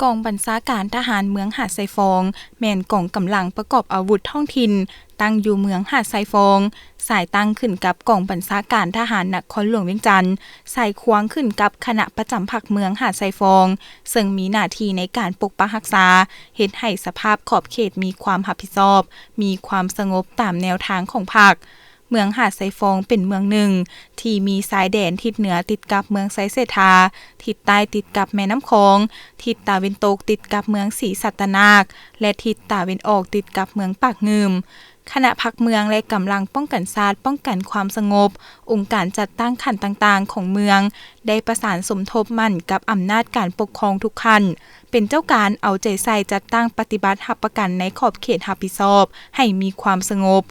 ກອງບັນຊາການທະຫານເມືອງຫາດຊາຍຟອງ ແມ່ນກອງກຳລັງປະກອບອາວຸດທ້ອງຖິ່ນ ຕັ້ງຢູ່ເມືອງຫາດຊາຍຟອງ, ສາຍຕັ້ງຂຶ້ນກັບກອງບັນຊາການທະຫານນະຄອນຫຼວງວຽງຈັນ, ສາຍຂວາງຂຶ້ນກັບຄະນະປະຈຳພັກເມືອງຫາດຊາຍຟອງ, ເຊິ່ງມີໜ້າທີ່ໃນການປົກປັກຮັກສາ, ເຮັດໃຫ້ສະພາບຂອບເຂດມີຄວາມຮັບຜິດຊອບ, ມີຄວາມສະຫງົບຕາມແນວທາງຂອງພັກ. ເມືອງຫາດຊາຍຟອງເປັນເມືອງໜຶ່ງທີ່ມີຊາຍແດນທິດເໜືອຕິດກັບເມືອງໄຊເສດຖາ, ທິດໃຕ້ຕິດກັບແມ່ນ້ຳຂອງ, ທິດຕາເວັນຕົກຕິດກັບເມືອງສີສັດຕະນາກ ແລະ ທິດຕາເວັນອອກຕິດກັບເມືອງປາກງື່ມ. ຄະນະພັກເມືອງ ແລະ ກຳລັງປ້ອງກັນຊາດ ປ້ອງກັນຄວາມສະຫງົບ, ອົງການຈັດຕັ້ງຂັ້ນຕ່າງໆຂອງເມືອງ ໄດ້ປະສານສົມທົບໝັ້ນກັບອຳນາດການປົກຄອງທຸກຂັ້ນ, ເປັນເຈົ້າການເອົາໃຈໃສ່ຈັດຕັ້ງປະຕິບັດຮັບປະກັນໃນຂອບເຂດຮັບຜິດຊອບໃຫ້ມີຄວາມສະຫງົບ,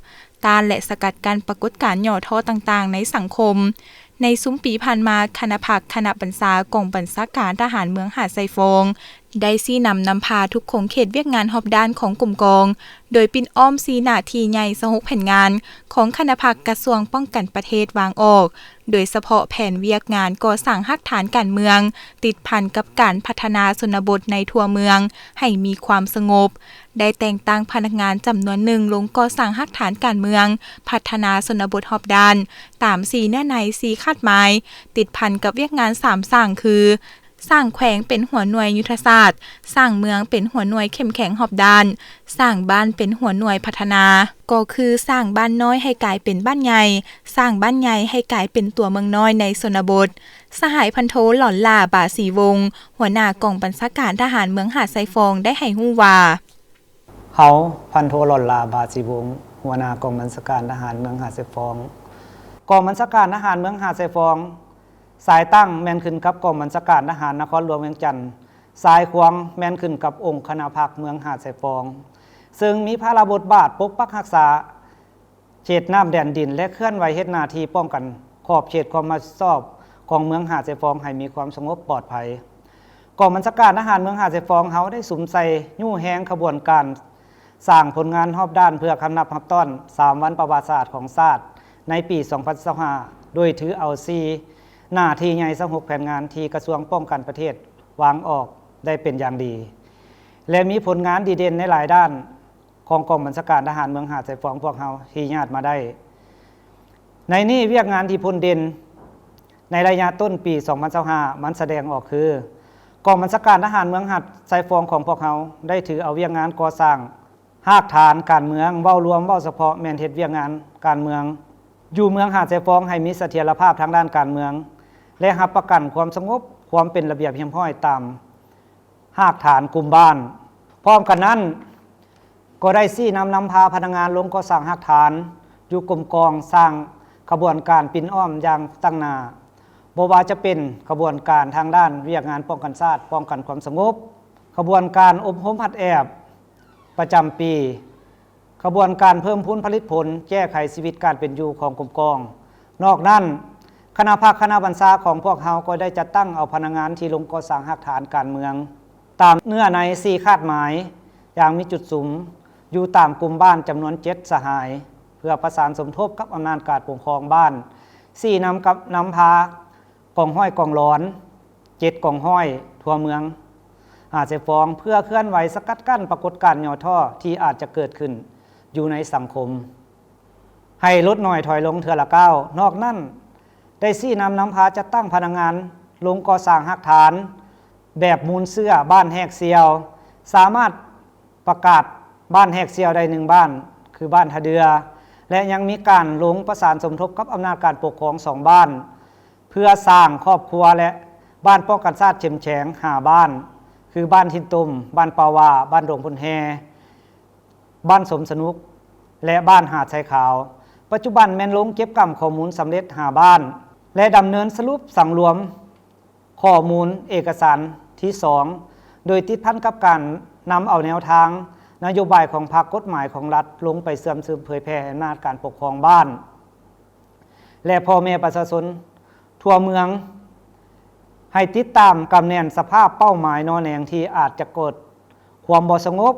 ຕ້ານ ແລະ ສະກັດກັ້ນປາກົດການຫຍໍ້ທໍ້ຕ່າງໆໃນສັງຄົມ. ໃນຊຸມປີຜ່ານມາ, ຄະນະພັກຄະນະບັນຊາກອງບັນຊາການທະຫານເມືອງຫາດຊາຍຟອງ ໄດ້ຊີ້ນຳນຳພາທຸກຂົງເຂດວຽກງານຮອບດ້ານຂອງກົມກອງ, ໂດຍປິ່ນອ້ອມສີ່ໜ້າທີ່ໃຫຍ່ຊາວຫົກແຜນງານຂອງຄະນະພັກກະຊວງປ້ອງກັນປະເທດວາງອອກ, ໂດຍສະເພາະແຜນວຽກງານກໍ່ສ້າງຮາກຖານການເມືອງ ຕິດພັນກັບການພັດທະນາຊົນນະບົດໃນທົ່ວເມືອງໃຫ້ມີຄວາມສະຫງົບ, ໄດ້ແຕ່ງຕັ້ງພະນັກງານຈຳນວນໜຶ່ງລົງກໍ່ສ້າງຮາກຖານການເມືອງ ພັດທະນາຊົນນະບົດຮອບດ້ານ ຕາມສີ່ເນື້ອໃນ ສີ່ຄາດໝາຍ, ຕິດພັນກັບວຽກງານສາມສ້າງ ຄື ສ້າງແຂວງເປັນຫົວໜ່ວຍຍຸດທະສາດ, ສ້າງເມືອງເປັນຫົວໜ່ວຍເຂັ້ມແຂງຮອບດ້ານ, ສ້າງບ້ານເປັນຫົວໜ່ວຍພັດທະນາ ກໍຄືສ້າງບ້ານນ້ອຍໃຫ້ກາຍເປັນບ້ານໃຫຍ່, ສ້າງບ້ານໃຫຍ່ໃຫ້ກາຍເປັນຕົວເມືອງນ້ອຍໃນຊົນນະບົດ. ສະຫາຍພັນໂທ ຫຼອນຫຼ້າ ບາສີວົງ, ຫົວໜ້າກອງບັນຊາການທະຫານເມືອງຫາດຊາຍຟອງ ໄດ້ໃຫ້ຮູ້ວ່າ. ເຮົາ ພັນໂທ ຫຼອນຫຼ້າ ບາສີວົງ, ຫົວໜ້າກອງບັນຊາການທະຫານເມືອງຫາດຊາຍຟອງ. ກອງບັນຊາການທະຫານເມືອງຫາດຊາຍຟອງ ສາຍຕັ້ງແມ່ນຂຶ້ນກັບກອງບັນຊາການທະຫານນະຄອນຫຼວງວຽງຈັນ, ສາຍຂວາງແມ່ນຂຶ້ນກັບອົງຄະນະພັກເມືອງຫາດຊາຍຟອງ, ເຊິ່ງມີພາລະບົດບາດປົກປັກຮັກສາເຂດນ້ຳແດນດິນ ແລະ ເຄື່ອນໄຫວເຮັດໜ້າທີ່ປ້ອງກັນຂອບເຂດຄວາມຮັບຜິດຊອບຂອງເມືອງຫາດຊາຍຟອງໃຫ້ມີຄວາມສະຫງົບປອດໄພ. ກອງບັນຊາການທະຫານເມືອງຫາດຊາຍຟອງເຮົາໄດ້ສຸມໃສ່ຍູ້ແຮງຂະບວນການສ້າງຜົນງານຮອບດ້ານເພື່ອຄຳນັບຮັບຕ້ອນສາມວັນປະຫວັດສາດຂອງຊາດໃນປີສອງພັນຊາວຫ້າ ໂດຍຖືເອົາສີ່ໜ້າທີ່ໃຫຍ່ຊາວຫົກແຜນງານທີ່ກະຊວງປ້ອງກັນປະເທດວາງອອກໄດ້ເປັນຢ່າງດີ ແລະ ມີຜົນງານດີເດັ່ນໃນຫຼາຍດ້ານ ຂອງກອງບັນຊາການທະຫານເມືອງຫາດຊາຍຟອງພວກເຮົາທີ່ຍາດມາໄດ້. ໃນນີ້ວຽກງານທີ່ພົ້ນເດັ່ນໃນໄລຍະຕົ້ນປີສອງພັນຊາວຫ້າ ມັນສະແດງອອກຄື ກອງບັນຊາການທະຫານເມືອງຫາດຊາຍຟອງຂອງພວກເຮົາໄດ້ຖືເອົາວຽກງານກໍ່ສ້າງຮາກຖານການເມືອງ, ເວົ້າລວມ, ເວົ້າສະເພາະແມ່ນເຮັດວຽກງານການເມືອງຢູ່ເມືອງຫາດຊາຍຟອງໃຫ້ມີສະຖຽນລະພາບທາງດ້ານການເມືອງ ແລະ ຮັບປະກັນຄວາມສະຫງົບ, ຄວາມເປັນລະບຽບຮຽບຮ້ອຍຕາມ ຮາກຖານກຸ່ມບ້ານ. ພ້ອມກັນນັ້ນ, ກໍໄດ້ຊີ້ນຳນຳພາພະນັກງານລົງກໍ່ສ້າງຮາກຖານຢູ່ກົມກອງ, ສ້າງຂະບວນການປິ່ນອ້ອມຢ່າງຕັ້ງໜ້າ, ບໍ່ວ່າຈະເປັນຂະບວນການທາງດ້ານວຽກງານປ້ອງກັນຊາດ, ປ້ອງກັນຄວາມສະຫງົບ, ຂະບວນການອົບຮົມຫັດແອບປະຈຳປີ, ຂະບວນການເພີ່ມພູນຜະລິດຜົນ, ແກ້ໄຂຊີວິດການເປັນຢູ່ຂອງກົມກອງ. ນອກນັ້ນ, ຄະນະພັກຄະນະບັນຊາຂອງພວກເຮົາກໍໄດ້ຈັດຕັ້ງເອົາພະນັກງານທີ່ລົງກໍ່ສ້າງຮາກຖານການເມືອງ ຕາມເນື້ອໃນສີ່ຄາດໝາຍຢ່າງມີຈຸດສຸມ ຢູ່ຕາມກຸ່ມບ້ານຈຳນວນເຈັດສະຫາຍ ເພື່ອປະສານສົມທົບກັບອຳນາດການປົກຄອງບ້ານ, ຊີ້ນຳກັບນຳພາ ກອງຮ້ອຍກອງຫຼອນ ເຈັດກອງຮ້ອຍທົ່ວເມືອງຫາດຊາຍຟອງ ເພື່ອເຄື່ອນໄຫວສະກັດກັ້ນປາກົດການຫຍໍ້ທໍ້ທີ່ອາດຈະເກີດຂຶ້ນຢູ່ໃນສັງຄົມ ໃຫ້ຫຼຸດໜ້ອຍຖອຍລົງເທື່ອລະກ້າວ. ນອກນັ້ນ, ໄດ້ຊີ້ນຳນຳພາຈັດຕັ້ງພະນັກງານລົງກໍ່ສ້າງຮາກຖານແບບມູນເຊື້ອບ້ານແຮກສ່ຽວ, ສາມາດ ປະກາດບ້ານແຮກສ່ຽວໄດ້ໜຶ່ງບ້ານ ຄືບ້ານທ່າເດື່ອ ແລະ ຍັງມີການລົງປະສານສົມທົບກັບອຳນາດການປົກຄອງສອງບ້ານ ເພື່ອສ້າງຄອບຄົວ ແລະ ບ້ານປ້ອງກັນຊາດເຂັ້ມແຂງຫ້າບ້ານ ຄື ບ້ານຖິ່ນຕົມ, ບ້ານປ່າຫວ້າ, ບ້ານດົງພົນແຮ່, ບ້ານສົມສະໜຸກ ແລະ ບ້ານຫາດຊາຍຂາວ. ປັດຈຸບັນແມ່ນລົງເກັບກຳຂໍ້ມູນສຳເລັດຫ້າບ້ານ ແລະ ດຳເນີນສະຫຼຸບສັງລວມ ຂໍ້ມູນເອກະສານທີສອງ ໂດຍຕິດພັນກັບການນຳເອົາແນວທາງນະໂຍບາຍຂອງພັກ, ກົດໝາຍຂອງລັດ ລົງໄປເຊື່ອມຊຶມເຜີຍແຜ່ໃຫ້ອຳນາດການປົກຄອງບ້ານ ແລະ ພໍ່ແມ່ປະຊາຊົນທົ່ວເມືອງ ໃຫ້ຕິດຕາມກຳແໜ້ນສະພາບເປົ້າໝາຍໜໍ່ແໜງທີ່ອາດຈະເກີດຄວາມບໍ່ສະຫງົບ,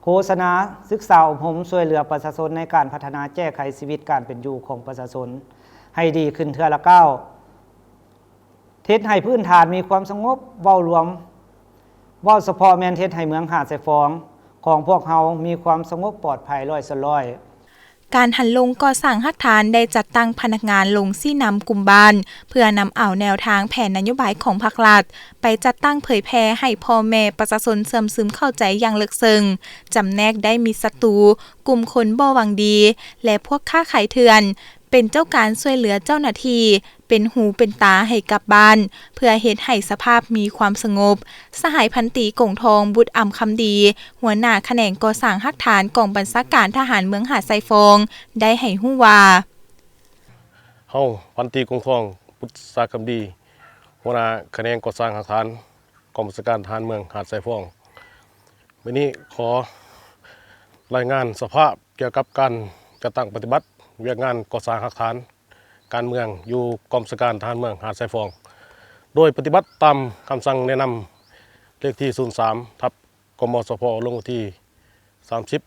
ໂຄສະນາ, ສຶກສາອົບຮົມຊ່ວຍເຫຼືອປະຊາຊົນໃນການພັດທະນາແກ້ໄຂຊີວິດການເປັນຢູ່ຂອງປະຊາຊົນໃຫ້ດີຂຶ້ນເທື່ອລະກ້າວ. ເຮັດໃຫ້ພື້ນຖານມີຄວາມສະຫງົບ, ເວົ້າລວມ ເວົ້າສະເພາະແມ່ນເຮັດໃຫ້ເມືອງຫາດຊາຍຟອງຂອງພວກເຮົາມີຄວາມສະຫງົບປອດໄພຮ້ອຍສ່ວນຮ້ອຍ. ການຫັນລົງກໍ່ສ້າງຮາກຖານໄດ້ຈັດຕັ້ງພະນັກງານລົງຊີ້ນຳກຸ່ມບ້ານ ເພື່ອນຳເອົາແນວທາງແຜນນະໂຍບາຍຂອງພັກລັດ ໄປຈັດຕັ້ງເຜີຍແຜ່ໃຫ້ພໍ່ແມ່ປະຊາຊົນເຊື່ອມຊຶມເຂົ້າໃຈຢ່າງເລິກເຊິ່ງ, ຈຳແນກໄດ້ມີສັດຕູ, ກຸ່ມຄົນບໍ່ຫວັງດີ ແລະ ພວກຄ້າຂາຍເຖື່ອນ ເປັນເຈົ້າການຊ່ວຍເຫຼືອເຈົ້າໜ້າທີ່ ເປັນຫູເປັນຕາໃຫ້ກັບບ້ານ ເພື່ອເຮັດໃຫ້ສະພາບມີຄວາມສະຫງົບ. ສະຫາຍພັນຕີ ກົງທອງ ບຸດອຳຄຳດີ ຫົວໜ້າຂະແໜງກໍ່ສ້າງຮາກຖານ ກອງບັນຊາການທະຫານເມືອງຫາດຊາຍຟອງ ໄດ້ໃຫ້ຮູ້ວ່າ ເຮົາ ພັນຕີ ກົງທອງ ບຸດສາຄຳດີ ຫົວໜ້າຂະແໜງກໍ່ສ້າງຮາກຖານ ກອງບັນຊາການທະຫານເມືອງຫາດຊາຍຟອງ ມື້ນີ້ຂໍລາຍງານສະພາບກ່ຽວກັບການຈັດຕັ້ງປະຕິບັດວຽກງານກໍ່ສ້າງຮາກຖານການເມືອງຢູ່ກອງບັນຊາການທະຫານເມືອງຫາດຊາຍຟອງ ໂດຍປະຕິບັດຕາມຄຳສັ່ງແນະນຳເລກທີ ສູນສາມ ທັບ ກມສພ ລົງວັນທີ ສາມສິບ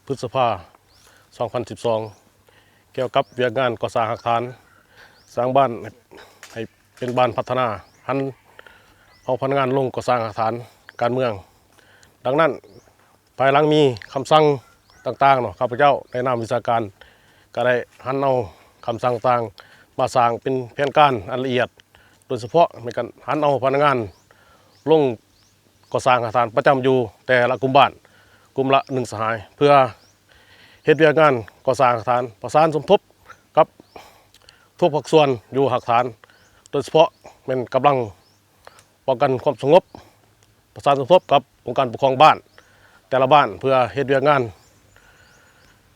ພຶດສະພາ ສອງພັນສິບສອງ ກ່ຽວກັບວຽກງານກໍ່ສ້າງຮາກຖານ ສ້າງບ້ານໃຫ້ເປັນບ້ານພັດທະນາ ຫັນເອົາພະນັກງານລົງກໍ່ສ້າງຮາກຖານການເມືອງ. ດັ່ງນັ້ນ ພາຍຫຼັງມີຄຳສັ່ງຕ່າງໆເນາະ ຂ້າພະເຈົ້າໃນນາມວິຊາການ ກໍໄດ້ຫັນເອົາຄຳສັ່ງຕ່າງມາສ້າງເປັນແຜນການອັນລະອຽດ ໂດຍສະເພາະແມ່ນການຫັນເອົາພະນັກງານລົງ ກໍ່ສ້າງອາຄານປະຈຳຢູ່ແຕ່ລະກຸ່ມບ້ານ ກຸ່ມລະໜຶ່ງສະຫາຍ ເພື່ອເຮັດວຽກງານກໍ່ສ້າງອາຄານ ປະສານສົມທົບກັບທຸກພາກສ່ວນຢູ່ຮາກຖານ ໂດຍສະເພາະແມ່ນກຳລັງປ້ອງກັນຄວາມສະຫງົບ ປະສານສົມທົບກັບອົງການປົກຄອງບ້ານ ແຕ່ລະບ້ານ ເພື່ອເຮັດວຽກງານ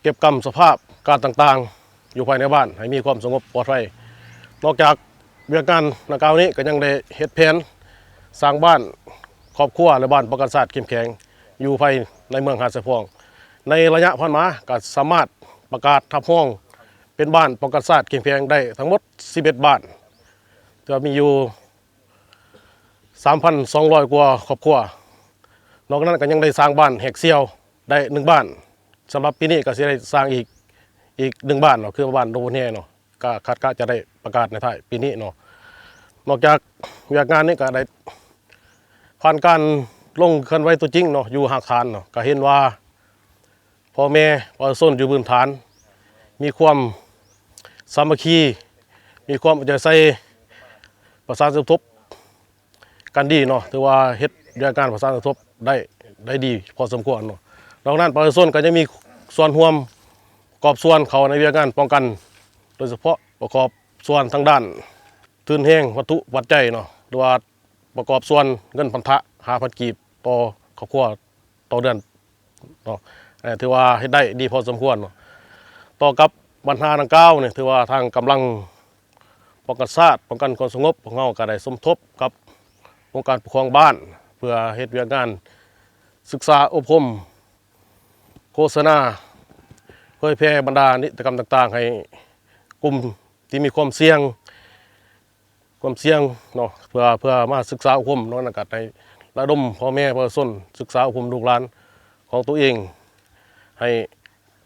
ເກັບກຳສະພາບການຕ່າງໆ ຢູ່ພາຍໃນບ້ານໃຫ້ມີຄວາມສະຫງົບປອດໄພ. ນອກຈາກວຽກງານດັ່ງກ່າວນີ້ ກໍຍັງໄດ້ເຮັດແຜນສ້າງບ້ານຄອບຄົວ ແລະ ບ້ານປ້ອງກັນຊາດເຂັ້ມແຂງ ຢູ່ພາຍໃນເມືອງຫາດຊາຍຟອງ. ໃນໄລຍະຜ່ານມາ ກໍສາມາດປະກາດຮັບຮອງເປັນບ້ານປ້ອງກັນຊາດເຂັ້ມແຂງໄດ້ທັງໝົດສິບເອັດບ້ານ ຈະມີຢູ່ ສາມພັນສອງຮ້ອຍກວ່າຄອບຄົວ. ນອກນັ້ນກໍຍັງໄດ້ສ້າງບ້ານແຫກສ່ຽວໄດ້ໜຶ່ງບ້ານ. ສຳລັບປີນີ້ກໍຊິໄດ້ສ້າງອີກ ອີກໜຶ່ງບ້ານເນາະ ຄືບ້ານດອງບົນແຮເນາະ ກໍຄາດກະຈະໄດ້ປະກາດໃນທ້າຍປີນີ້ເນາະ. ນອກຈາກວຽກງານນີ້ກໍໄດ້ຜ່ານການລົງເຄື່ອນໄຫວຕົວຈິງເນາະ ຢູ່ຮາກຖານເນາະ ກໍເຫັນວ່າ ພໍ່ແມ່ປະຊາຊົນຢູ່ພື້ນຖານ ມີຄວາມສາມັກຄີ ມີຄວາມເອົາໃຈໃສ່ ປະສານສົມທົບກັນດີເນາະ ຖືວ່າເຮັດວຽກງານປະສານສົມທົບໄດ້ ໄດ້ດີພໍສົມຄວນເນາະ. ນອກນັ້ນປະຊາຊົນກໍຍັງມີສ່ວນຮ່ວມປະກອບສ່ວນເຂົ້າໃນວຽກງານປ້ອງກັນ ໂດຍສະເພາະປະກອບສ່ວນທາງດ້ານທຶນແຮງວັດຖຸປັດໄຈເນາະ ຫຼືວ່າ ປະກອບສ່ວນເງິນພັນທະຫ້າພັນກີບຕໍ່ຄອບຄົວຕໍ່ເດືອນເນາະ ເອີ ຖືວ່າເຮັດໄດ້ດີພໍສົມຄວນເນາະ. ຕໍ່ກັບບັນຫາດັ່ງກ່າວນີ້ ຖືວ່າທາງກຳລັງປ້ອງກັນຊາດ ປ້ອງກັນຄວາມສະຫງົບຂອງເຮົາ ກໍໄດ້ສົມທົບກັບອົງການປົກຄອງບ້ານ ເພື່ອເຮັດວຽກງານສຶກສາອົບຮົມ ໂຄສະນາ ເຜີຍແຜ່ບັນດານິຕິກຳຕ່າງໆ ໃຫ້ກຸ່ມທີ່ມີຄວາມສ່ຽງ ຄວາມສ່ຽງເນາະ ເພື່ອ ເພື່ອມາສຶກສາອົບຮົມເນາະ. ນອກນັ້ນກໍໄດ້ລະດົມພໍ່ແມ່ປະຊາຊົນສຶກສາອົບຮົມລູກຫຼານຂອງຕົວເອງ ໃຫ້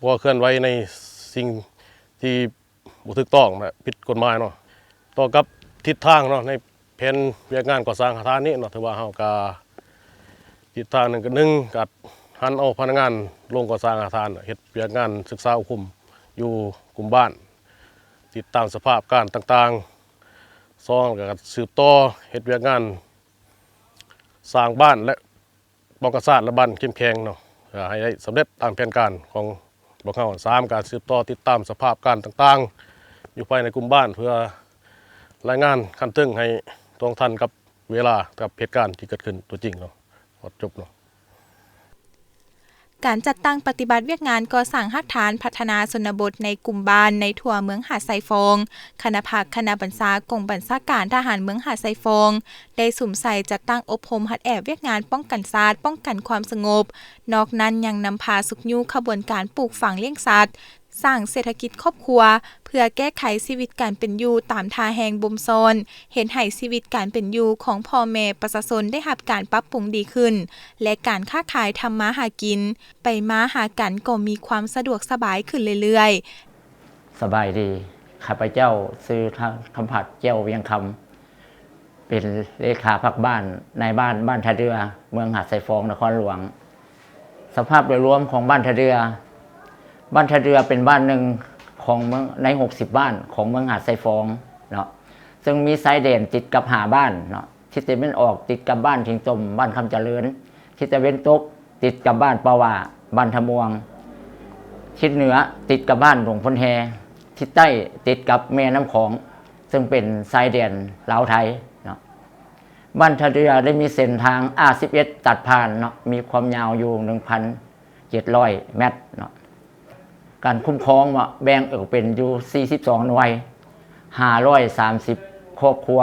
ບໍ່ເຄື່ອນໄຫວໃນສິ່ງທີ່ບໍ່ຖືກຕ້ອງ ແລະ ຜິດກົດໝາຍເນາະ. ຕໍ່ກັບທິດທາງເນາະ ໃນແຜນວຽກງານກໍ່ສ້າງອາຄານນີ້ເນາະ ຖືວ່າເຮົາກໍ ທິດທາງໜຶ່ງກໍ ໜຶ່ງ ກໍຫັນເອົາພະນັກງານລົງກໍ່ສ້າງອາຄານ ເຮັດວຽກງານສຶກສາອົບຮົມຢູ່ກຸ່ມບ້ານ ຕິດຕາມສະພາບການຕ່າງໆ. ສອງ ກໍສືບຕໍ່ເຮັດວຽກງານສ້າງບ້ານ ແລະ ປ້ອງກັນຊາດ ແລະ ບ້ານເຂັ້ມແຂງເນາະ ເພື່ອໃຫ້ໄດ້ສຳເລັດຕາມແຜນການຂອງພວກເຮົາ. ສາມ ກໍສືບຕໍ່ຕິດຕາມສະພາບການຕ່າງໆ ຢູ່ພາຍໃນກຸ່ມບ້ານ ເພື່ອລາຍງານຂັ້ນເທິງໃຫ້ຕົວທັນກັບ ເວລາກັບເຫດການທີ່ເກີດຂຶ້ນຕົວຈິງເນາະ. ຮອດຈົບເນາະ. ການຈັດຕັ້ງປະຕິບັດວຽກງານກໍ່ສ້າງຮາກຖານພັດທະນາຊົນນະບົດໃນກຸ່ມບ້ານໃນທົ່ວເມືອງຫາດຊາຍຟອງ, ຄະນະພັກຄະນະບັນຊາກອງບັນຊາການທະຫານເມືອງຫາດຊາຍຟອງ ໄດ້ສຸມໃສ່ຈັດຕັ້ງອົບຮົມຮັດແອບວຽກງານປ້ອງກັນຊາດ, ປ້ອງກັນຄວາມສະຫງົບ. ນອກນັ້ນຍັງນຳພາຊຸກຍູ້ຂະບວນການປູກຝັງລ້ຽງສັດ, ສ້າງເສດຖະກິດຄອບຄົວ ເພື່ອແກ້ໄຂຊີວິດການເປັນຢູ່ຕາມທ່າແຮງບົ່ມຊ້ອນ, ເຮັດໃຫ້ຊີວິດການເປັນຢູ່ຂອງພໍ່ແມ່ປະຊາຊົນໄດ້ຮັບການປັບປຸງດີຂຶ້ນ ແລະ ການຄ້າຂາຍທຳມາຫາກິນ, ໄປມາຫາກັນກໍມີຄວາມສະດວກສະບາຍຂຶ້ນເລື້ອຍໆ. ສະບາຍດີ, ຂ້າພະເຈົ້າຊື່ ຄຳພັດ ແກ້ວວຽງຄຳ, ເປັນເລຂາພັກບ້ານ ນາຍບ້ານບ້ານທ່າເດື່ອ ເມືອງຫາດຊາຍຟອງ ນະຄອນຫຼວງ. ສະພາບໂດຍລວມຂອງບ້ານທ່າເດື່ອ, ບ້ານທ່າເດື່ອເປັນບ້ານໜຶ່ງຂອງເມືອງ ໃນຫົກສິບບ້ານຂອງເມືອງຫາດຊາຍຟອງເນາະ, ເຊິ່ງມີຊາຍແດນຕິດກັບຫ້າບ້ານເນາະ. ທິດຕາເວັນອອກຕິດກັບບ້ານທິງຕົມ ບ້ານຄຳຈະເລີນ, ທິດຕາເວັນຕົກຕິດກັບບ້ານປ່າຫວ້າ ບ້ານທ່າມ່ວງ, ທິດເໜືອຕິດກັບບ້ານດົງພົນແຮ່, ທິດໃຕ້ຕິດກັບແມ່ນ້ຳຂອງ ເຊິ່ງເປັນຊາຍແດນລາວໄທເນາະ. ບ້ານທ່າເດື່ອໄດ້ມີເສັ້ນທາງ ອາສິບເອັດ ຕັດຜ່ານເນາະ, ມີຄວາມຍາວຢູ່ໜຶ່ງພັນເຈັດຮ້ອຍແມັດເນາະ. ການຄຸ້ມຄອງເນາະ ແບ່ງອອກເປັນຢູ່ສີ່ສິບສອງໜ່ວຍ, ຫ້າຮ້ອຍສາມສິບຄອບຄົວ,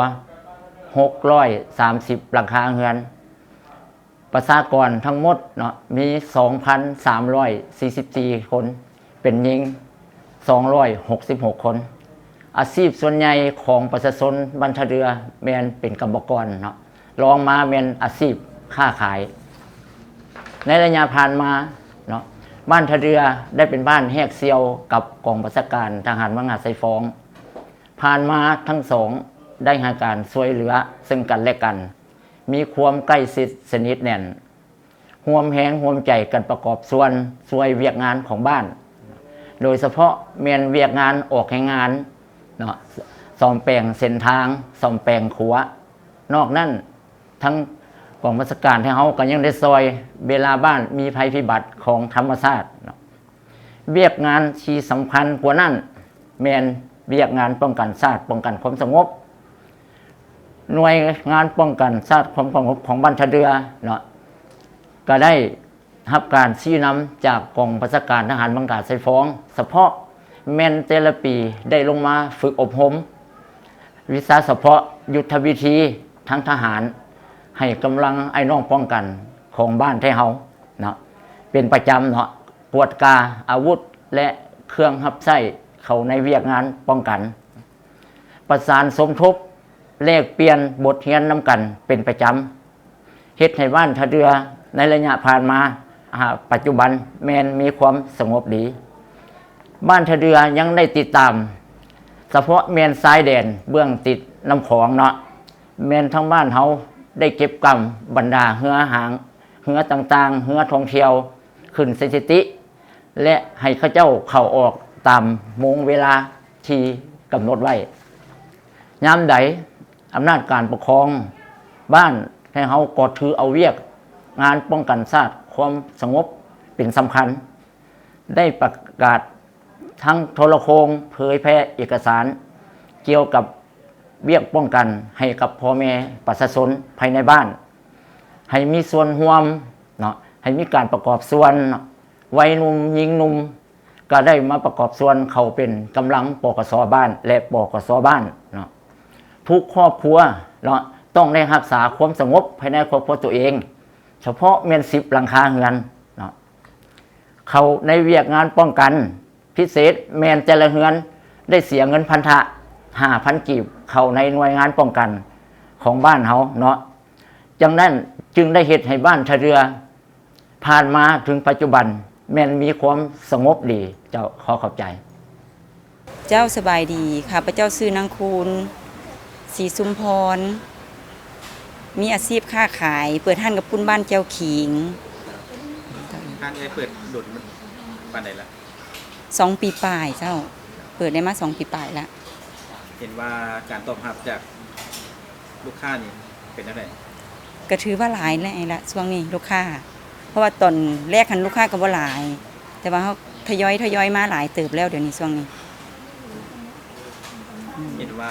ຫົກຮ້ອຍສາມສິບຫຼັງຄາເຮືອນ. ປະຊາກອນທັງໝົດເນາະ ມີສອງພັນສາມຮ້ອຍສີ່ສິບສີ່ຄົນ, ເປັນຍິງສອງຮ້ອຍຫົກສິບຫົກຄົນ. ອາຊີບສ່ວນໃຫຍ່ຂອງປະຊາຊົນບ້ານທ່າເດື່ອແມ່ນເປັນກຳມະກອນເນາະ, ລອງມາແມ່ນອາຊີບຄ້າຂາຍ. ໃນໄລຍະຜ່ານມາເນາະ, ບ້ານທ່າເດື່ອໄດ້ເປັນບ້ານແຮກສ່ຽວກັບກອງບັນຊາການທະຫານເມືອງຫາດຊາຍຟອງ. ຜ່ານມາທັງສອງໄດ້ໃຫ້ການຊ່ວຍເຫຼືອເຊິ່ງກັນແລະກັນ, ມີຄວາມໃກ້ຊິດສະໜິດແໜ້ນ, ຮ່ວມແຮງຮ່ວມໃຈກັນປະກອບສ່ວນຊ່ວຍວຽກງານຂອງບ້ານ, ໂດຍສະເພາະແມ່ນວຽກງານອອກແຮງງານເນາະ, ສ້ອມແປງເສັ້ນທາງ, ສ້ອມແປງຂົວ. ນອກນັ້ນ, ທັງກອງບັນຊາການຂອງເຮົາກໍຍັງໄດ້ຊ່ອຍເວລາບ້ານມີໄພພິບັດຂອງທຳມະຊາດເນາະ. ວຽກງານທີ່ສຳຄັນກວ່ານັ້ນ ແມ່ນວຽກງານປ້ອງກັນຊາດ, ປ້ອງກັນຄວາມສະຫງົບ. ໜ່ວຍງານປ້ອງກັນຊາດ, ຄວາມສະຫງົບຂອງບ້ານທ່າເດື່ອເນາະ ກໍໄດ້ຮັບການຊີ້ນຳຈາກກອງບັນຊາການທະຫານເມືອງຫາດຊາຍຟອງ ສະເພາະແມ່ນແຕ່ລະປີໄດ້ລົງມາຝຶກອົບຮົມວິຊາສະເພາະ, ຍຸດທະວິທີທາງທະຫານ ໃຫ້ກຳລັງອ້າຍນ້ອງປ້ອງກັນຂອງບ້ານໄທເຮົາເນາະ ເປັນປະຈຳເນາະ, ກວດກາອາວຸດ ແລະ ເຄື່ອງຮັບໃຊ້ເຂົ້າໃນວຽກງານປ້ອງກັນ, ປະສານສົມທົບ ແລກປ່ຽນບົດຮຽນນຳກັນເປັນປະຈຳ, ເຮັດໃຫ້ບ້ານທ່າເດື່ອໃນໄລຍະຜ່ານມາຫາປັດຈຸບັນແມ່ນມີຄວາມສະຫງົບດີ. ບ້ານທ່າເດື່ອຍັງໄດ້ຕິດຕາມ ສະເພາະແມ່ນຊາຍແດນເບື້ອງຕິດນ້ຳຂອງເນາະ, ແມ່ນທາງບ້ານເຮົາໄດ້ເກັບກຳບັນດາເຮືອຫາງ ເຮືອຕ່າງໆ, ເຮືອທ່ອງທ່ຽວ ຂຶ້ນສະຖິຕິ ແລະ ໃຫ້ເຂົາເຈົ້າເຂົ້າອອກຕາມໂມງເວລາທີ່ກຳນົດໄວ້. ຍາມໃດອຳນາດການປົກຄອງບ້ານໃຫ້ເຮົາກໍຖືເອົາວຽກງານປ້ອງກັນຊາດ, ຄວາມສະຫງົບເປັນສຳຄັນ, ໄດ້ປະກາດທາງໂທລະໂຄ່ງເຜີຍແຜ່ເອກະສານກ່ຽວກັບວຽກປ້ອງກັນໃຫ້ກັບພໍ່ແມ່ປະຊາຊົນພາຍໃນບ້ານ ໃຫ້ມີສ່ວນຮ່ວມເນາະ, ໃຫ້ມີການປະກອບສ່ວນເນາະ, ໄວໜຸ່ມຍິງໜຸ່ມ ກໍໄດ້ມາປະກອບສ່ວນເຂົ້າເປັນກຳລັງ ປກສ ບ້ານ ແລະ ປກສ ບ້ານເນາະ. ທຸກຄອບຄົວເນາະ ຕ້ອງໄດ້ຮັກສາຄວາມສະຫງົບພາຍໃນຄອບຄົວຕົວເອງ, ສະເພາະແມ່ນສິບຫຼັງຄາເຮືອນເນາະ ເຂົ້າໃນວຽກງານປ້ອງກັນ. ພິເສດແມ່ນແຕ່ລະເຮືອນໄດ້ເສຍເງິນພັນທະຫ້າພັນກີບ ເຂົ້າໃນໜ່ວຍງານປ້ອງກັນຂອງບ້ານເຮົາເນາະ. ຈັ່ງນັ້ນຈຶ່ງໄດ້ເຮັດໃຫ້ບ້ານທ່າເດື່ອ ຜ່ານມາເຖິງປັດຈຸບັນແມ່ນມີຄວາມສະຫງົບດີ. ເຈົ້າ, ຂໍຂອບໃຈ. ເຈົ້າ, ສະບາຍດີ. ຂ້າພະເຈົ້າຊື່ນາງຄູນ ສີຊຸມພອນ, ມີອາຊີບຄ້າຂາຍ, ເປີດຮ້ານກະປຸ້ນບ້ານແຈ່ວຂີງ. ຮ້ານເອື້ອຍເປີດດົນປານໃດລະ? ສອງປີປາຍເຈົ້າ, ເປີດໄດ້ມາສອງປີປາຍລະ. ເຫັນວ່າການຕອບຮັບຈາກລູກຄ້ານີ້ເປັນແນວໃດ? ກະຖືວ່າຫຼາຍແລ້ວລະຊ່ວງນີ້ລູກຄ້າ, ເພາະວ່າຕອນແລກຫັ້ນລູກຄ້າກະບໍ່ຫຼາຍ, ແຕ່ວ່າເຮົາທະຍອຍ, ທະຍອຍມາຫຼາຍເຕີບແລ້ວດຽວນີ້ຊ່ວງນີ້. ເຫັນວ່າ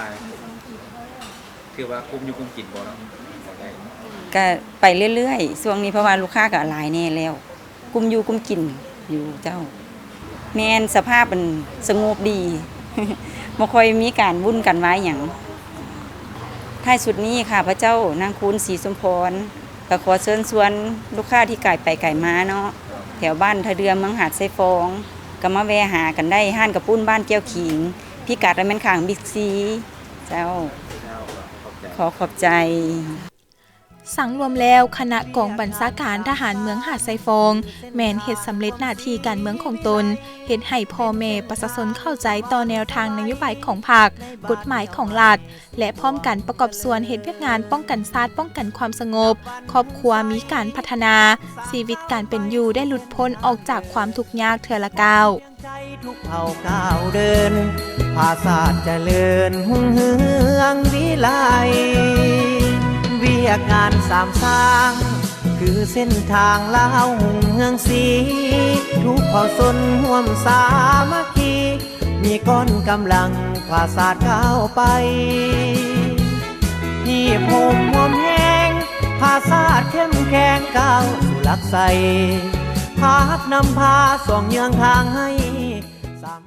ຖືວ່າກຸ້ມຢູ່ກຸ້ມກິນບໍ່ເນາະ? ກະໄປເລື້ອຍໆ ຊ່ວງນີ້ ເພາະວ່າລູກຄ້າກະຫຼາຍແນ່ແລ້ວ, ກຸ້ມຢູ່ກຸ້ມກິນຢູ່ເຈົ້າ. ແມ່ນ, ສະພາບອັນສະຫງົບດີ, ບໍ່ຄ່ອຍມີການວຸ້ນກັນວາຍຫຍັງ. ທ້າຍສຸດນີ້ ຂ້າພະເຈົ້າ ນາງຄູນ ສີສົມພອນ ກະຂໍເຊີນຊວນລູກຄ້າທີ່ກາຍໄປກາຍມາເນາະ, ແຖວບ້ານທ່າເດື່ອ ເມືອງຫາດຊາຍຟອງ ກະມາແວ່ຫາກັນໄດ້ ຮ້ານກະປຸ້ນບ້ານແກ້ວຂີງ, ພິກັດລະແມ່ນຂ້າງບິກຊີ. ເຈົ້າ, ຂໍຂອບໃຈ. ສັງລວມແລ້ວ, ຄະນະກອງບັນຊາການທະຫານເມືອງຫາດຊາຍຟອງ ແມ່ນເຮັດສຳເລັດໜ້າທີ່ການເມືອງຂອງຕົນ, ເຮັດໃຫ້ພໍ່ແມ່ປະຊາຊົນເຂົ້າໃຈຕໍ່ແນວທາງນະໂຍບາຍຂອງພັກ, ກົດໝາຍຂອງລັດ ແລະ ພ້ອມກັນປະກອບສ່ວນເຮັດວຽກງານປ້ອງກັນຊາດ, ປ້ອງກັນຄວາມສະຫງົບ, ຄອບຄົວມີການພັດທະນາ, ຊີວິດການເປັນຢູ່ໄດ້ຫຼຸດພົ້ນອອກຈາກຄວາມທຸກຍາກເທື່ອລະກ້າວ. ໃຈທຸກເຜົ່າກ້າວເດີນ, ພາຊາດຈະເລີນຮຸ່ງເຮືອງວິໄລ. ວຽກງານສາມສ້າງ ຄືເສັ້ນທາງລາວຮຸ່ງເຮືອງສີ, ທຸກເຜົ່າຊົນຮ່ວມສາມັກຄີ, ມີກ້ອນກຳລັງພາຊາດກ້າວໄປ. ຮີບໂຮມຮ່ວມແຮງ, ພາຊາດເຂັ້ມແຂງກ້າວສູ່ຫຼັກໄຊ, ພັກນຳພາຊ່ວງເຍືອງທາງໃຫ້ສາມ